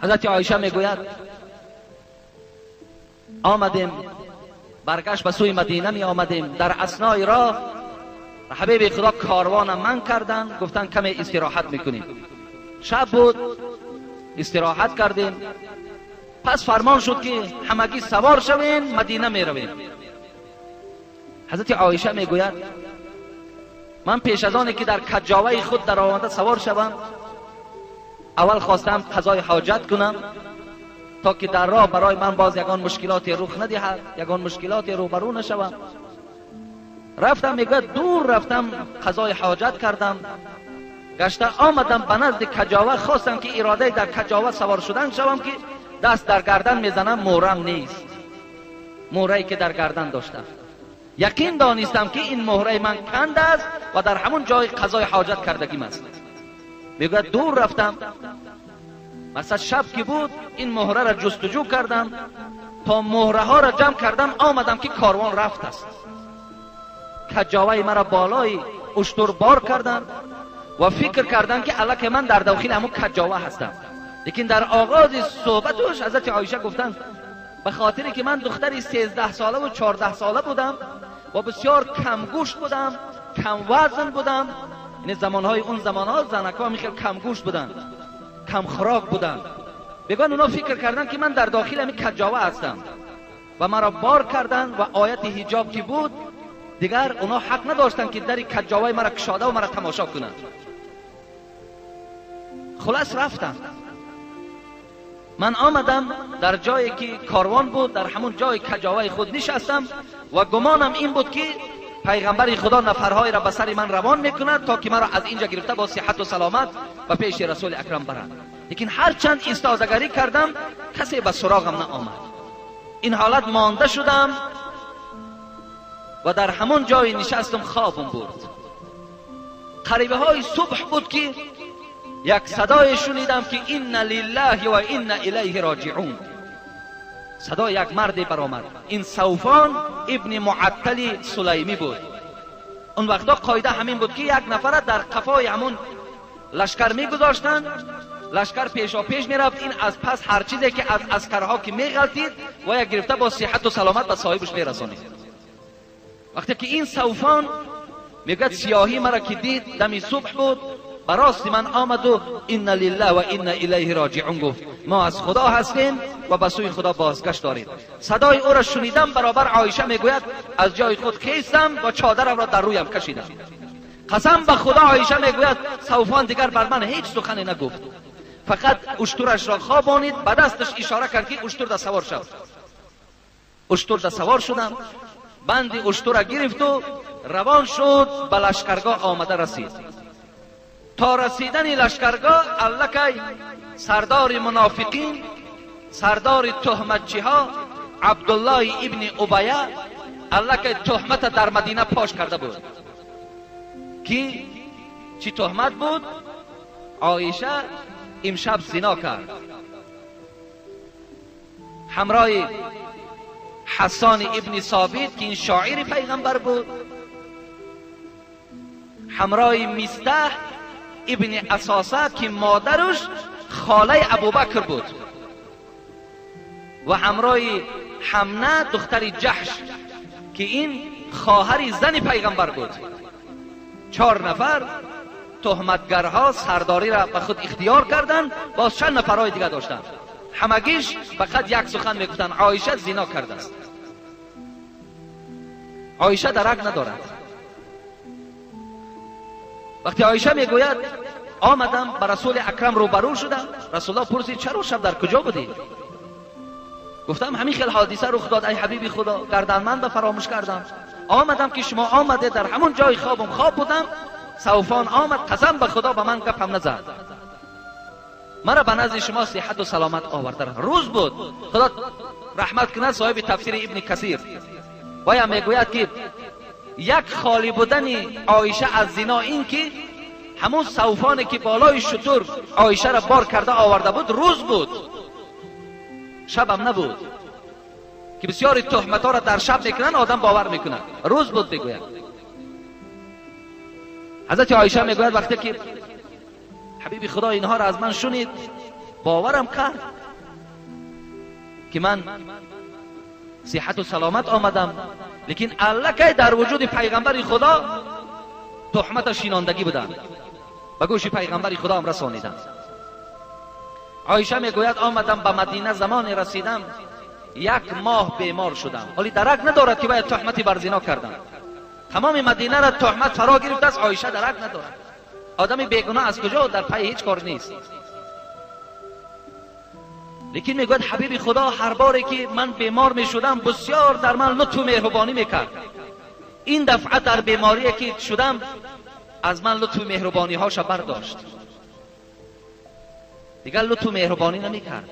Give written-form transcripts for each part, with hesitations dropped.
حضرت عایشه میگوید آمدیم، برگشت به سوی مدینه می آمدیم. در اثنای راه حبیب خدا کاروان من کردن، گفتن کمی استراحت میکنیم. شب بود، استراحت کردیم. پس فرمان شد که همگی سوار شوین، مدینه می رویم. حضرت عایشه میگوید من پیش از آنی که در کجاوه خود در آمده سوار شوم، اول خواستم قضای حاجت کنم تا که در راه برای من باز یگان مشکلاتی رخ ندهد، یگان مشکلاتی روبرو نشوم. رفتم، میگوید دور رفتم، قضای حاجت کردم، گشته آمدم به نزد کجاوه، خواستم که اراده در کجاوه سوار شدن شوم که دست در گردن میزنم، مورم نیست، موره‌ای که در گردن داشتم. یقین دانستم که این مهره من کند است و در همون جای قضای حاجت کردگیم است. میگوید دور رفتم، مثلا شب که بود این مهره را جستجو کردم تا مهره ها را جمع کردم، آمدم که کاروان رفت است. کجاوه مرا بالای اشتر بار کردم و فکر کردم که الک من در داخل همون کجاوه هستم. لیکن در آغاز صحبتش حضرت عایشه گفتند به خاطری که من دختری 13 ساله و 14 ساله بودم و بسیار کم گوشت بودم، کم وزن بودم. یعنی زمانهای اون زمانها زنک‌ها میخیل کم گوشت بودن، کم خوراک بودن. بگن اونا فکر کردن که من در داخل همین کجاوه هستم و مرا بار کردن و آیت حجاب که بود دیگر اونا حق نداشتن که در کجاوه مرا کشاده و مرا تماشا کنند. خلاص رفتم، من آمدم در جایی که کاروان بود، در همون جای کجاوه خود نشستم و گمانم این بود که پیغمبر خدا نفرهای را به سر من روان میکند تا که مرا از اینجا گرفته با صحت و سلامت به پیش رسول اکرم برد. لیکن هرچند استادگری کردم کسی به سراغم نآمد. این حالت مانده شدم و در همون جای نشستم، خوابم برد. قریبه های صبح بود که یک صدای شنیدم که ان لله و ان الیه راجعون. صدای یک مردی برآمد. این صوفان ابن معطل سلیمی بود. اون وقتا قاعده همین بود که یک نفر در قفای همون لشکر میگذاشتند، لشکر پیشا پیش میرفت، این از پس هر چیزی که از عسکرها که میغلطید و یک گرفته با صحت و سلامت به صاحبش میرسانید. وقتی که این صوفان میگه سیاهی مرا که دید، دمی صبح بود، براست من آمد و ان لله و ان الیه راجعون گفت. ما از خدا هستیم و به سوی خدا بازگشت داریم. صدای او را شنیدم، برابر عایشه میگوید از جای خود خیستم و چادرم را در رویم کشیدم. قسم به خدا عایشه میگوید صوفان دیگر بر من هیچ سخنی نگفت، فقط اشترش را خوابانید، به دستش اشاره کرد که اشتر در سوار شد. اشتر در سوار شدم، بند اشتر را گرفت و روان شد به لشکرگاه آمده رسید. تا رسیدن لشکرگاه الکی سردار منافقین، سردار تهمتچی ها، عبدالله ابن ابیه الکی تهمت در مدینه پاش کرده بود. که چی تهمت بود؟ عایشه امشب زنا کرد همراه حسان ابن ثابت که این شاعر پیغمبر بود، همراه مستح ابن اساسه که مادرش خاله ابوبکر بود، و همراه حمنه دختر جحش که این خواهر زن پیغمبر بود. 4 نفر تهمتگرها سرداری را به خود اختیار کردند، باز چند نفرهای دیگه داشتند. همگیش فقط یک سخن میگفتند: عایشه زنا کرده است. عایشه درک ندارد. وقتی عایشه میگوید آمدم به رسول اکرم روبرو شدم، رسول الله پرسید چرا شب در کجا بودی؟ گفتم همین خیلی حادثه رخ داد ای حبیب خدا، گردن من به فراموش کردم، آمدم که شما آمده در همون جای خوابم خواب بودم، صوفان آمد، قسم به خدا به من گپ هم نزد، مرا به نزد شما صحت و سلامت آورده. روز بود، خدا رحمت کنه صاحب تفسیر ابن کثیر باید میگوید که یک خالی بودن عایشه از زنا این که همون صوفانی که بالای شتر عایشه را بار کرده آورده بود روز بود، شبم نبود که بسیاری تهمت ها را در شب میکنن آدم باور میکنه، روز بود. بگوید حضرت عایشه میگوید وقتی که حبیب خدا اینها را از من شنید، باورم کرد که من صحت و سلامت آمدم، لیکن الکی در وجود پیغمبر خدا تهمت شیناندگی بودم، به گوش پیغمبر خدا هم رسانیدم. عایشه میگوید آمدم به مدینه، زمان رسیدم یک ماه بیمار شدم. ولی درک ندارد که باید تهمتی بر زنا کردم. تمام مدینه را تهمت فرا گرفته است، عایشه درک ندارد. آدم بیگناه از کجا در پی هیچ کار نیست. لیکن میگوید حبیب خدا هر باری که من بیمار میشدم بسیار در من لطف و مهربانی میکرد. این دفعه در بیماری که شدم از من لطف و مهربانی هاش برداشت، دیگر لطف و مهربانی نمیکرد.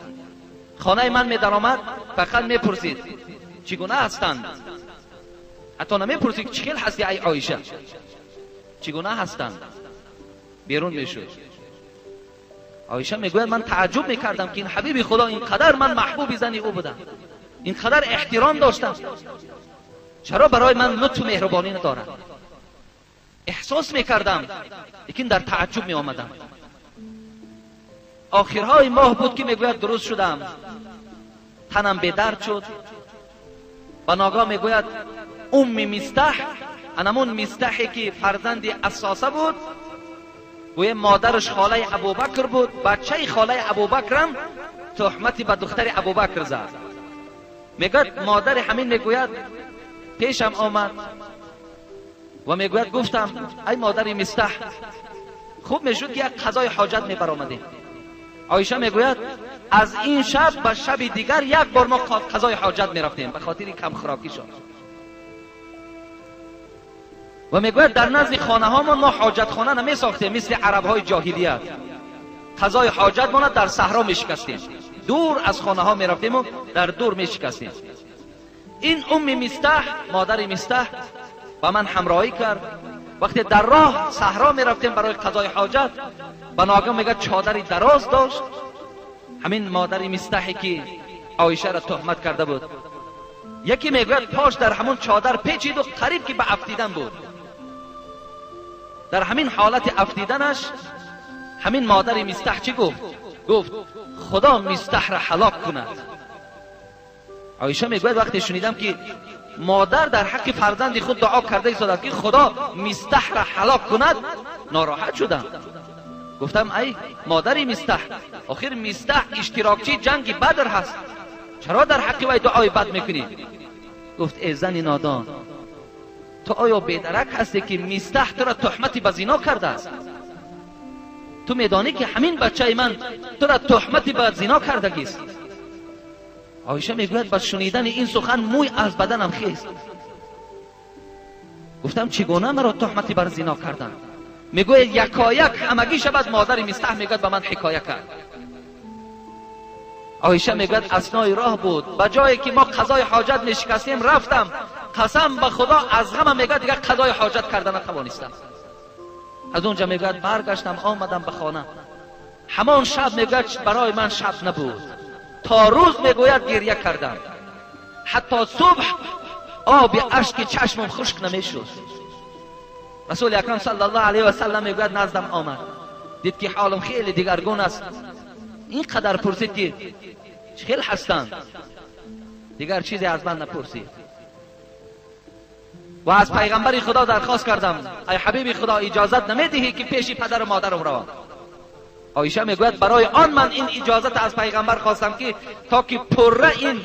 خانه من میدرآمد فقط میپرسید چگونه هستند، حتی نمیپرسید چخیل هستی ای عایشه، چگونه هستند. بیرون میشد. عایشه میگوید من تعجب میکردم که این حبیب خدا اینقدر من محبوب زنی او بودم، اینقدر احترام داشتم، چرا برای من لطف و مهربانی ندارد؟ احساس میکردم لیکن در تعجب میآمدم. آخرهای ماه بود که میگوید درست شدم، تنم به درد شد. و ناگاه میگوید ام مستح، انمون مستحی که فرزند اساسه بود، گویه مادرش خاله ابوبکر بود، بچه خاله ابوبکرم تهمتی به دختر ابوبکر زد. میگوید مادر همین میگوید پیشم آمد و میگوید گفتم ای مادر مستح، خوب میشد که یک قضای حاجت میبرآمدیم. عایشه میگوید از این شب به شب دیگر یک بار ما قضای حاجت میرفتیم به خاطر کم خوراکی شد. و میگوید در نزد خانه هامون ما حاجت خانه نمی ساختیم مثل عرب های جاهلیت، قضای حاجت ما در صحرا میشکستیم، دور از خانه ها میرفتیم و در دور میشکستیم. این ام مستح، مادر مستح، با من همراهی کرد. وقتی در راه صحرا میرفتیم برای قضای حاجت، به ناگاه میگه چادری دراز داشت، همین مادر مستحی که عایشه را تهمت کرده بود، یکی میگوید پاش در همون چادر پیچید و قریب که به افتیدن بود. در همین حالت افتیدنش همین مادر مستح چی گفت؟ گفت خدا مستح را هلاک کند. عایشه میگوید وقتی شنیدم که مادر در حق فرزند خود دعا کرده ایستاد که خدا مستح را هلاک کند، ناراحت شدم. گفتم ای مادر مستح، آخر مستح اشتراکچی جنگ بدر هست، چرا در حق وی دعای بد میکنی؟ گفت ای زن نادان، تو آیا بیدرک هستی که مستح تو را تهمتی به زنا کرده است؟ تو میدانی که همین بچه من تو را تهمتی به زنا کردگیست. عایشه میگوید با شنیدن این سخن موی از بدنم خیست. گفتم چگونه مرا تهمتی بر زنا کردن؟ میگوید یکایک همگی شبد مادر مستح میگوید به من حکایه کرد. عایشه میگوید اثنای راه بود، به جایی که ما قضای حاجت میشکستیم رفتم، قسم به خدا از غم میگوید دیگر قضای حاجت کردن نتوانستم. از اونجا میگوید برگشتم آمدم به خانه. همان شب میگوید برای من شب نبود، تا روز میگوید گریه کردم، حتی صبح آب اشک چشمم خشک نمیشد. رسول اکرم صلی الله علیه و سلم میگوید نزدم آمد، دید که حالم خیلی دیگرگون است، اینقدر پرسید که خیلی هستند، دیگر چیزی از من نپرسید. و از پیغمبر خدا درخواست کردم ای حبیب خدا اجازت نمیدهی که پیش پدر و مادرم روم؟ عایشه میگوید برای آن من این اجازت از پیغمبر خواستم که تا که پره این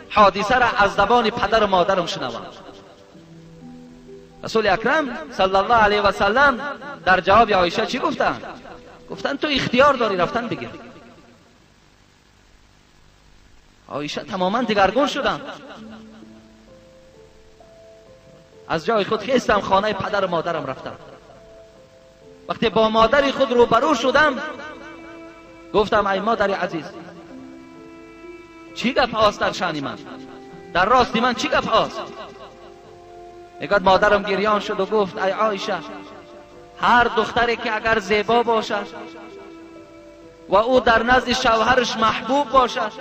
حادثه را از زبان پدر و مادرم شنوم. رسول اکرم صلی الله علیه و سلم در جواب عایشه چی گفتن؟ گفتن تو اختیار داری رفتن بگیر. عایشه تماما دگرگون شدن، از جای خود خیستم خانه پدر و مادرم رفتم. وقتی با مادر خود روبرو شدم گفتم ای مادر عزیز، چی گپ هاست در شأن من، در راستی من چی گپ هاست؟ میگوید مادرم گریان شد و گفت ای عایشه، هر دختری که اگر زیبا باشد و او در نزد شوهرش محبوب باشد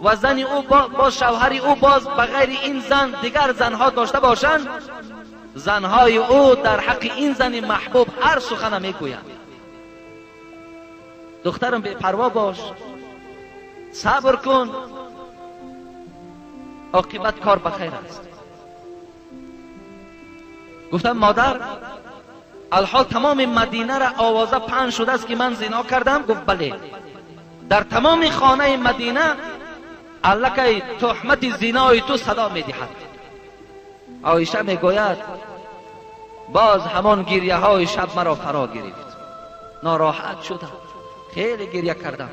و زن او با شوهر او باز بغیر این زن دیگر زنها داشته باشند، زنهای او در حق این زن محبوب هر سخن میگویند. دخترم بی پروا باش، صبر کن، عاقبت کار بخیر است. گفتم مادر، الحال تمام مدینه را آوازه پهن شده است که من زنا کردم؟ گفت بله. در تمام خانه مدینه الکی تهمت زنای تو صدا میدهد. عایشه میگوید باز همان گریه های شب مرا فرا گرفت، ناراحت شدم، خیلی گریه کردم،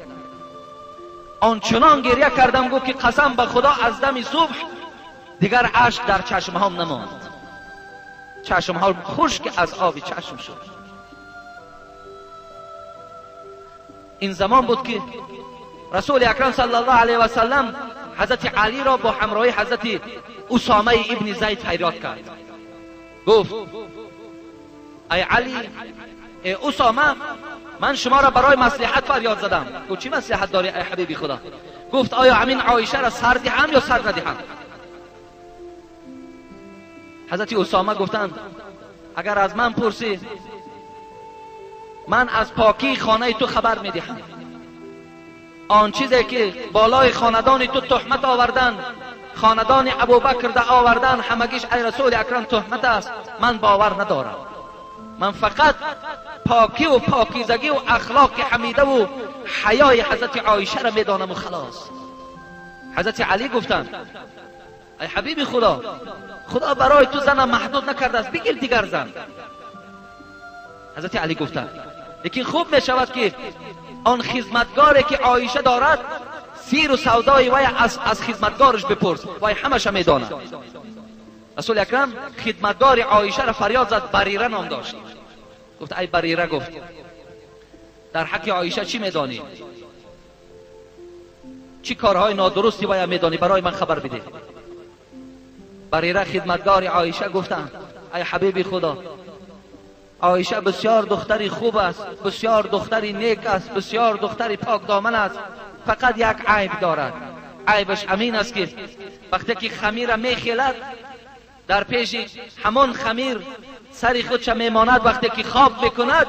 آنچنان گریه کردم گفت که قسم به خدا از دم صبح دیگر اشک در چشمهام نماند، چشمها خشک از آب چشم شد. این زمان بود که رسول اکرم صلی الله علیه و سلم حضرت علی را با همراهی حضرت اسامه ابن زید فریاد کرد. گفت ای علی، ای اسامه، من شما را برای مصلحت فریاد زدم. گفت چی مصلحت داری ای حبیبی خدا؟ گفت آیا همین عایشه را سر دهم یا سر ندهم؟ حضرت اسامه گفتند اگر از من پرسی من از پاکی خانه تو خبر میدهم، آن چیزی که بالای خاندان تو تهمت آوردن، خاندان ابوبکر ده آوردن، همگیش ای رسول اکرم تهمت است، من باور ندارم. من فقط پاکی و پاکیزگی و اخلاق حمیده و حیای حضرت عایشه را میدانم و خلاص. حضرت علی گفتند ای حبیب خدا، خدا برای تو زن محدود نکرده است، بگیر دیگر زن. حضرت علی گفتند لیکن خوب می شود که آن خدمتگاری که عایشه دارد سیر و سودای وی از خدمتگارش بپرس، وی همش میداند. رسول اکرم خدمتگار عایشه را فریاد زد، بریره نام داشت. گفت ای بریره، گفت در حق عایشه چی میدانی؟ چی کارهای نادرستی وی میدانی؟ برای من خبر بده. بریره خدمتگار عایشه گفتند ای حبیب خدا، عایشه بسیار دختری خوب است، بسیار دختری نیک است، بسیار دختری پاک دامن است، فقط یک عیب دارد. عیبش همین است که وقتی که خمیر میخیلد در پیش همان خمیر سری خودش میماند، وقتی که خواب میکند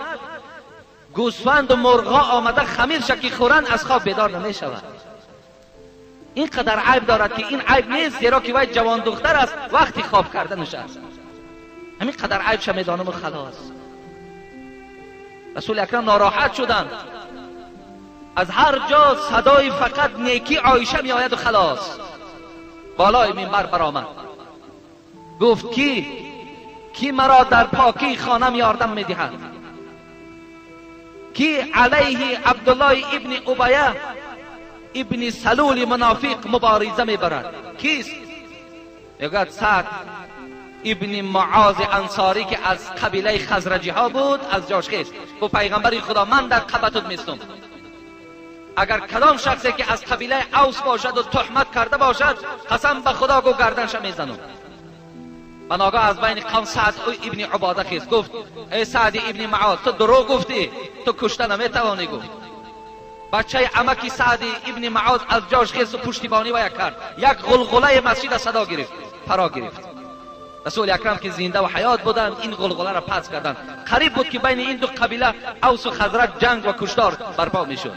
گوسفند و مرغا آمده خمیر که خورند از خواب بیدار نمیشود. این قدر عیب دارد که این عیب نیست، زیرا که وی جوان دختر است، وقتی خواب کردنش است. همین قدر عیبش میدانم و خلاص. رسول اکرم ناراحت شدند، از هر جا صدای فقط نیکی عایشه می آید و خلاص. بالای منبر برآمد، گفت کی مرا در پاکی خانم یاردم میدهد؟ کی علیه عبدالله ابن ابیه ابن سلول منافق مبارزه میبرد؟ کیست؟ میگوید سعد ابن معاذ انصاری که از قبیله خزرجی ها بود، از جاش خیست. گفت پیغمبر خدا من در قبتت میستم، اگر کدام شخصی که از قبیله اوس باشد و تهمت کرده باشد قسم به خدا گفت گردنش میزنم. و ناگاه از بین قوم سعد ابن عباده خیست، گفت ای سعد ابن معاذ، تو دروغ گفتی، تو کشته نمیتوانی. گفت بچه عمکی سعد ابن معاذ از جاش خیست و پشتیبانی وی کرد، یک غلغله مسجد صدا گرفت، فرا گرفت. رسول اکرم که زنده و حیات بودند این غلغله را پس کردند. قریب بود که بین این دو قبیله اوس و خزرج جنگ و کشتار برپا میشد.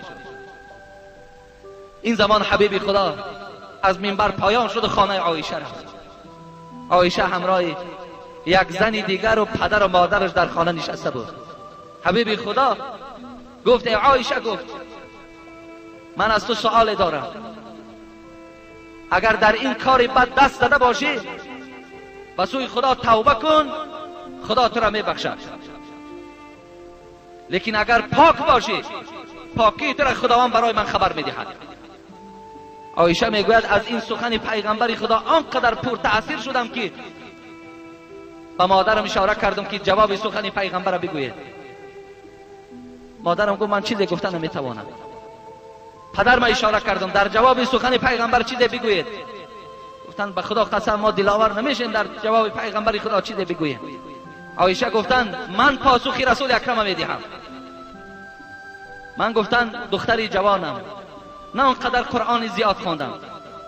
این زمان حبیب خدا از منبر پایان شد و خانه عایشه رفت. عایشه همراه یک زن دیگر و پدر و مادرش در خانه نشسته بود. حبیب خدا گفت ای عایشه، گفت من از تو سؤال دارم، اگر در این کار بد دست زده باشی به سوی خدا توبه کن، خدا تو را میبخشد، لیکن اگر پاک باشی پاکی تو را خداوند برای من خبر میدهد. عایشه میگوید از این سخن پیغمبر خدا آنقدر پرتاثیر شدم که به مادرم اشاره کردم که جواب سخن پیغمبر را بگوید. مادرم گفت من چیزی گفتن نمیتوانم. پدرم اشاره کردم در جواب سخن پیغمبر چیزی بگوید. گفتن به خدا قسم ما دلاور نمیشیم در جواب پیغمبر خدا چیزی بگوییم. عایشه گفتن من پاسخی رسول اکرم میدهم. من گفتن دختری جوانم، نه آنقدر قرآن زیاد خواندم،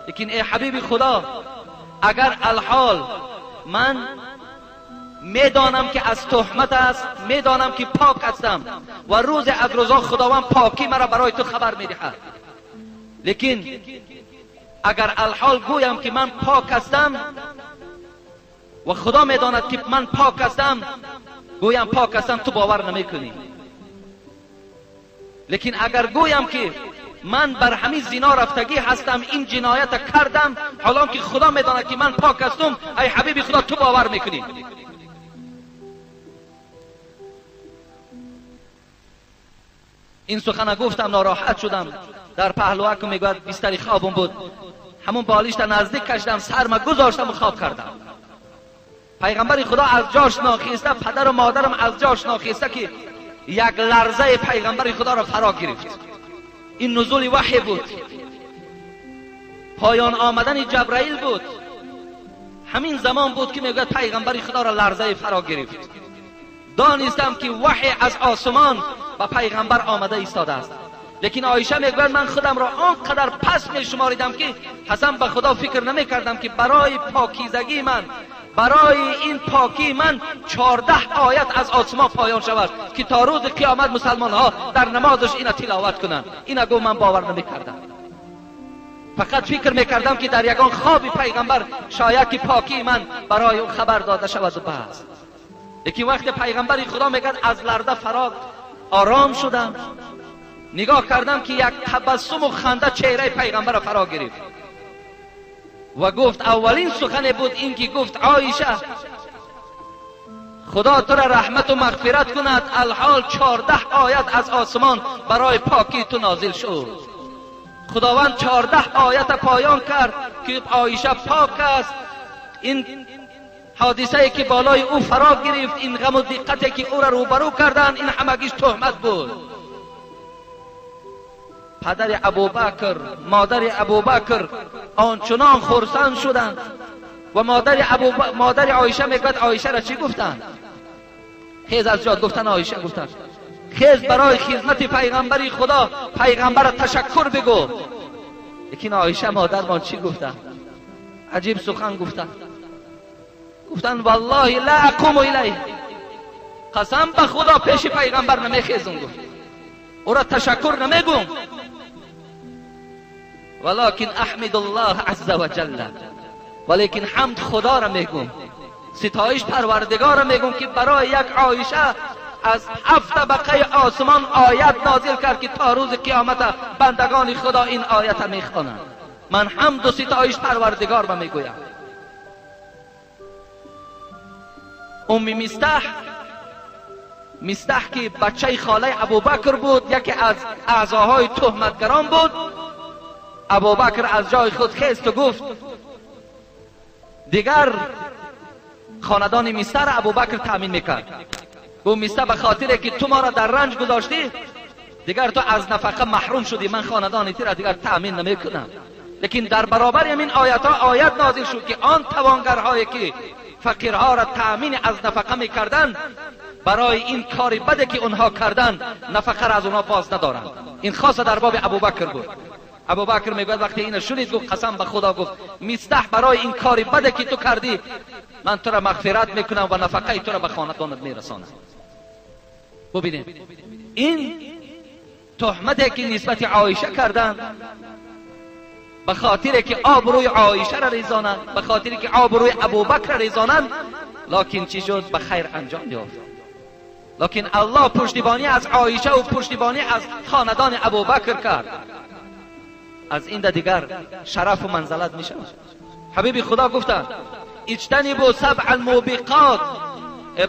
لیکن ای حبیب خدا اگر الحال من میدانم که از تهمت است، میدانم که پاک هستم و روز از روزها خداوند پاکی مرا برای تو خبر میدهد. لیکن اگر الحال گویم که من پاک هستم و خدا میداند که من پاک هستم، گویم پاک هستم، تو باور نمیکنی. لیکن اگر گویم که من بر همین زنا رفتگی هستم، این جنایت کردم، حالا که خدا میداند که من پاک هستم، ای حبیب خدا تو باور میکنی. این سخن گفتم، ناراحت شدم. در پهلوکم میگوید بستری خوابم بود، همون بالشت نزدیک کشیدم، سرم گذاشتم و خواب کردم. پیغمبر خدا از جاش ناخیسته، پدر و مادرم از جاش ناخیسته که یک لرزه پیغمبر خدا را فرا گرفت. این نزول وحی بود، پایان آمدن جبرائیل بود. همین زمان بود که میگوید پیغمبر خدا را لرزه فرا گرفت. دانستم که وحی از آسمان به پیغمبر آمده ایستاده است. لیکن عایشه میگوید من خودم را آنقدر پس می شماریدم که حسن به خدا فکر نمی کردم که برای پاکیزگی من، برای این پاکی من 14 آیت از آسمان پایان شود که تا روز قیامت مسلمان ها در نمازش اینا تلاوت کنند. اینا گو من باور نمی کردم، فقط فکر می کردم که در یگان خواب پیغمبر شاید که پاکی من برای او خبر داده شود و بس. لیکن وقت پیغمبر خدا میگد از لرزه فرا آرام شدم، نگاه کردم که یک تبسم و خنده چهره پیغمبر فرا گرفت و گفت اولین سخن بود این که گفت عایشه خدا تو را رحمت و مغفرت کند، الحال 14 آیت از آسمان برای پاکی تو نازل شد. خداوند 14 آیت پایان کرد که عایشه پاک است. این حادثه که بالای او فرا گرفت، این غم و دقتی که او را روبرو کردند، این همگیش تهمت بود. پدر ابوبکر، مادر ابوبکر آنچنان خرسند شدند و مادر عایشه میگوید عایشه را چی گفتند؟ خیز از جاد گفتن عایشه گفتند خیز برای خدمت پیغمبر خدا، پیغمبر تشکر بگو. لیکن عایشه مادر ما چی گفتند؟ عجیب سخن گفتند. گفتند والله لا اقوم الیه، قسم به خدا پیش پیغمبر نمیخیزم. گفت او را تشکر نمیگم، ولكن احمد الله عز وجل، ولیکن حمد خدا را میگم، ستایش پروردگار را میگم که برای یک عایشه از 7 طبقه آسمان آیت نازل کرد که تا روز قیامت بندگان خدا این آیت میخوانند. من حمد و ستایش پروردگار را میگویم. ام مستح که بچه خاله ابوبکر بود، یکی از اعضاهای تهمتگران بود. ابوبکر از جای خود خیست و گفت دیگر خاندان مستح را ابوبکر تأمین میکرد. گفت مستح به خاطر که تو ما را در رنج گذاشتی، دیگر تو از نفقه محروم شدی، من خاندان تی را دیگر تأمین نمیکنم. لیکن در برابر همین آیت ها آیت نازل شد که آن توانگرهایی که فقیرها را تأمین از نفقه میکردند، برای این کار بده که اونها کردند نفقه را از اونها باز ندارند. این خاصه در باب ابوبکر بود. ابوبکر میگوید وقتی اینو شنید گفت قسم به خدا، گفت مستح برای این کار بده که تو کردی من تو را مغفرت میکنم و نفقه تو را به خاندانت میرسانم. ببینید این تهمتی که نسبت عایشه کردند، به خاطر که آبروی عایشه را ریزانند، به خاطر که آبروی ابوبکر را ریزانند، لکن چی شد؟ به خیر انجام یافت. لکن الله پشتیبانی از عایشه و پشتیبانی از خاندان ابوبکر کرد. از این دیگر شرف و منزلت می شود. حبیب خدا گفتند اجتنبوا سبع الموبقات،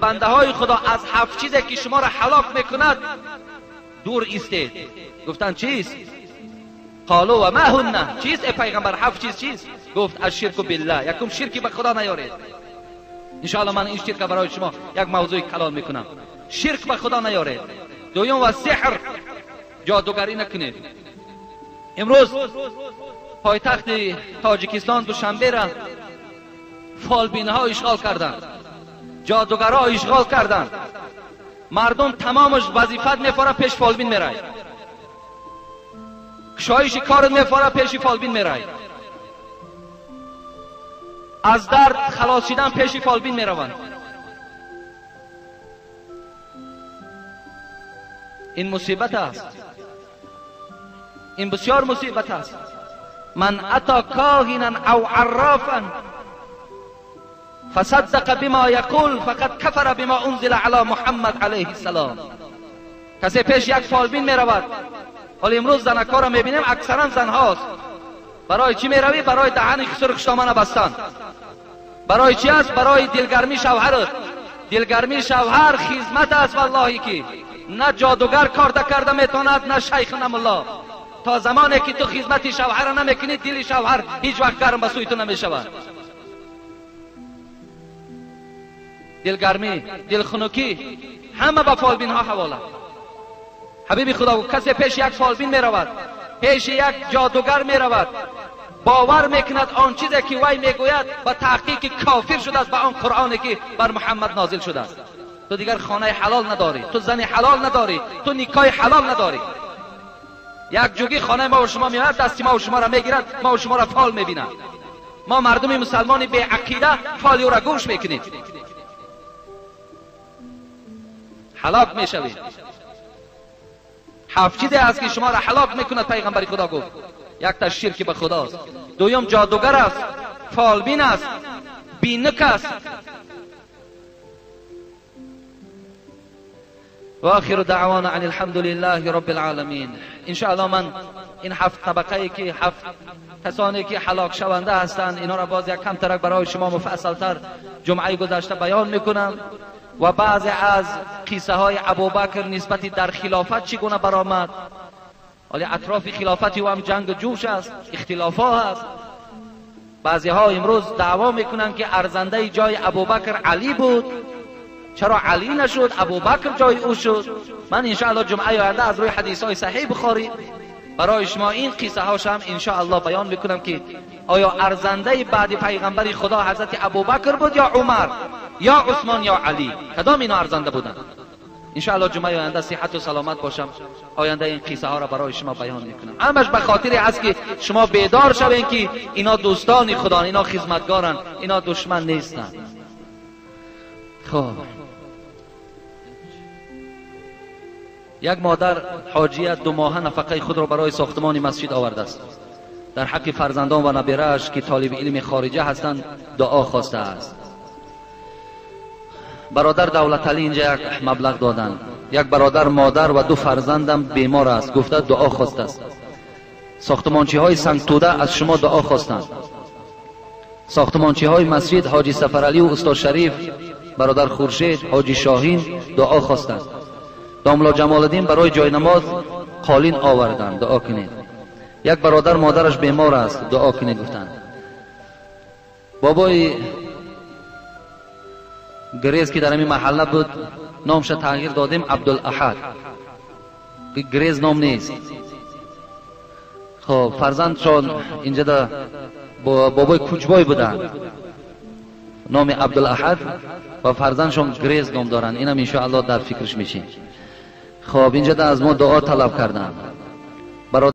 بنده های خدا از 7 چیزی که شما را هلاک میکند دور ایستید. گفتند چیست؟ قالوا و ما هن، چیست ای پیغمبر؟ 7 چیز چیست؟ گفت الشرک بالله، یکم شرکی به خدا نیارید. انشاءالله من این شرک برای شما یک موضوع کلان میکنم. شرک به خدا نیارید. دوم و سحر، جادوگری نکنید. امروز پایتخت تاجیکستان دوشنبه را فالبینها اشغال کردند، جادوگرها اشغال کردند. مردم تمامش وظیفت میفاره پیش فالبین میرای، کشایش کار میفاره پیش فالبین میرای، از درد خلاص شدن پیش فالبین میروند. این مصیبت است، این بسیار مصیبت است. من اتا کاهنا او عرافا فصدق بما یقول فقد کفر بما انزل علی محمد علیه السلام. کسی پیش یک فالبین میرود، حالا امروز زنکا را میبینیم اکثرا زنهاست. برای چی میروی؟ برای دهن خسر خوشدامن بستن. برای چی است؟ برای دلگرمی شوهرت. دلگرمی شوهر خدمت است والله که نه جادوگر کار کرده میتواند، نه شیخ، نه ملا. تا زمانی که تو خدمت شوهر نمیکنی، دل شوهر هیچ وقت گرم به سوی تو نمیشود. دلگرمی، دلخنکی همه به فالبین ها حواله. حبیب خدا کسی پیش یک فالبین میرود، پیش یک جادوگر میرود، باور میکند آن چیزی که وی میگوید و تحقیق کافر شده است به آن قرآنی که بر محمد نازل شده است. تو دیگر خانه حلال نداری، تو زن حلال نداری، تو نکاح حلال نداری. یک جوگی خانه ما و شما میآید، دست ما و شما را میگیرد، ما و شما را فال میبیند. ما مردم مسلمان بی عقیده فال او را گوش میکنیم، هلاک میشوید. هفت چیزی است که شما را هلاک میکند پیغمبر خدا گفت. یک تا شرک به خداست، دویم جادوگر است، فالبین است، بینک است. و آخر دعوانا عن الحمد لله رب العالمین. ان شاء الله من این هفت طبقه که هفت کسانی که هلاک شونده هستند، اینا را باز یک کم ترک برای شما مفصل تر جمعه گذشته بیان میکنم و بعضی از قصه های ابوبکر نسبت در خلافت چگونه برآمد. ولی اطراف خلافت او هم جنگ جوش است، اختلاف ها هست. بعضی ها امروز دعوا میکنن که ارزنده جای ابوبکر علی بود، چرا علی نشد ابوبکر جای او شد؟ من انشاءالله جمعه آینده از روی حدیث های صحیح بخاری برای شما این قصه هاش هم انشاءالله بیان میکنم که آیا ارزنده بعد پیغمبر خدا حضرت ابوبکر بود یا عمر یا عثمان یا علی، کدام اینا ارزنده بودند؟ انشاءالله جمعه آینده صحت و سلامت باشم، آینده این قصه ها را برای شما بیان میکنم. همش به خاطر است که شما بیدار شوین که اینا دوستان خدا، اینا خدمتگارن، اینا دشمن نیستن. خب یک مادر حاجیه 2 ماهه نفقه خود را برای ساختمان مسجد آورده است. در حق فرزندان و نبیره‌اش که طالب علم خارجه هستند دعا خواسته است. برادر دولت علی اینجا یک مبلغ دادند. یک برادر مادر و 2 فرزندم بیمار است، گفته دعا خواسته است. ساختمانچی های سنگ توده از شما دعا خواستند. ساختمانچی های مسجد حاجی سفرعلی و استاد شریف، برادر خورشید، حاجی شاهین دعا خواستند. داملا جمال برای جای نماز قالین آوردند، دعا کنید. یک برادر مادرش بیمار است، دعا کنید گفتند. بابای گریز که در همین محله بود نامش تغییر دادیم عبدالاحد، گریز نام نیست. خب فرزندشان اینجا در بابای کوچبای بودند، نام عبدالاحد و فرزندشان گریز نام دارند، اینم انشاءالله در فکرش میشیم. خب اینجا از ما دعا طلب کردن.